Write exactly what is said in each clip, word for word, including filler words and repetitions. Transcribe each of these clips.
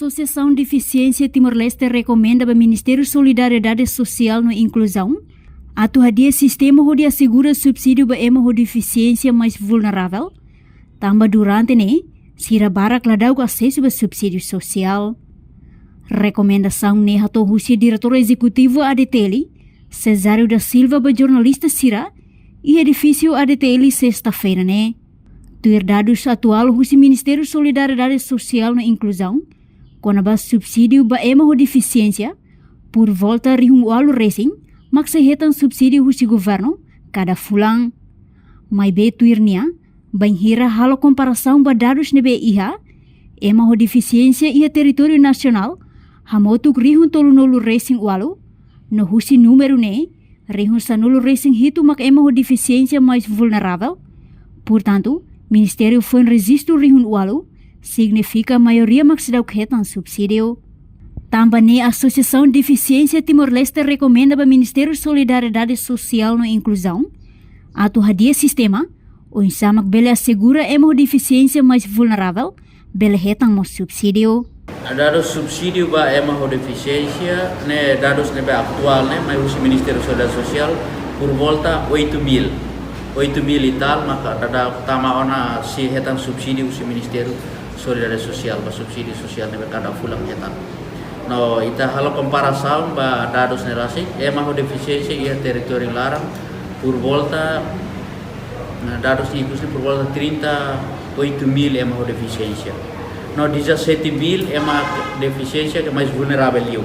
Asosiasaun Defisiénsia Timor-Leste rekomenda ba Ministériu Solidariedade Sosiál no Inkluzaun atu hadi'a sistema hodi asegura subsídiu ba ema ho defisiénsia mais vulneravel, tanba durante ne'e sira barak ladauk asesu ba subsídiu sosiál. Rekomendasaun ne'e hato'o husi Diretór Ezekutivu A D T L, Cesário da Silva, ba jornalista sira iha edifísiu A D T L sesta-feira ne'e. Tuir dadus atuál husi Ministériu Solidariedade Sosiál no Inkluzaun, kona-ba subsídiu ba ema ho defisiénsia, por volta rihun ualu resin mak sei hetan subsídiu husi governu kada fulan. Maibé tuir nia, bainhira halo komparasaun ba dadus ne'ebé iha, ema ho defisiénsia iha territóriu nasionál hamutuk rihun tolunulu resin ualu, no husi númeru ne'e, rihun sanulu resin hitu mak ema ho defisiénsia mais vulneravel. Portantu, Ministériu foin rejistu rihun ualu, signifika maioria mak seidauk hetan subsídiu. Tanba ne'e, Asosiasaun Defisiénsia Timor-Leste rekomenda ba Ministériu Solidariedade Sosiál no Inkluzaun atu hadi'a sistema oinsá mak bele asegura ema ho defisiénsia mais vulneravel bele hetan mós subsídiu. Dadus subsídiu ba ema ho defisiénsia ne'e, dadus ne'ebé atuál ne'e, mai husi Ministériu Solidariedade Sosiál, por volta oito mil, oito mil e tal maka dadaun tama ona sei hetan subsídiu husi Ministériu Solidariedade Sosiál, ba subsídiu sosiál ne'ebé kada fulan hetan. No ita halo komparasaun ba dadus ne'e rasik, ema ho defisiénsia iha territóriu laran por volta, nah, dadus ikus ne'e por volta trinta e oito mil ema ho defisiénsia. No dezassete mil ema defisiénsia ke mais vulneravel liu.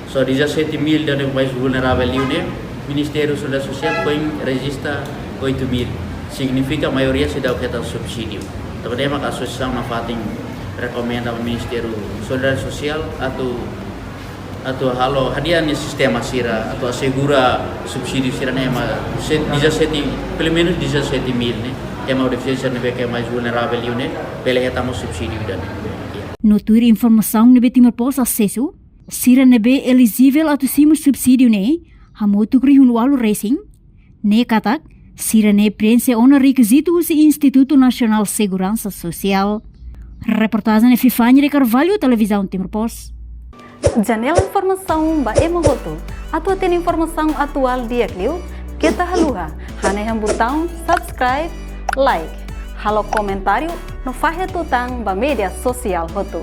So dezassete mil ida-ne'e mais vulneravel liu ne'e, Ministériu Solidariedade Sosiál foin rejista oito mil. Signifika maioria seidauk hetan subsídiu. Tanba ne'e maka asosiasaun nafatin rekomenda ba Ministériu Solidariedade Sosiál atu, atu halo hadi'a nia sistema sira atu asegura subsídiu sira-ne'e ema se-, dezassete, pelumenus dezassete mil ne'e, ema ho defisiénsia ne'ebé ke mais vulneravel liu ne'e, bele hetan mós subsídiu ida-ne'e. No tuir informasaun ne'ebé Timor Post asesu, sira ne'ebé elijivel atu simu subsídiu ne'e hamutuk rihun ualu resin, ne'e katak sira ne'e preenxe ona rekizitu husi Institutu Nasionál Seguransa Sosiál. Reportajen Epifania de Carvalho, Televizaun Timor Post. Janela informasaun ba ema hotu. Atu hatene informasaun atuál di'ak liu, keta haluha hanehan butaun subscribe, like, halo komentáriu no fahe tutan ba média sosiál hotu.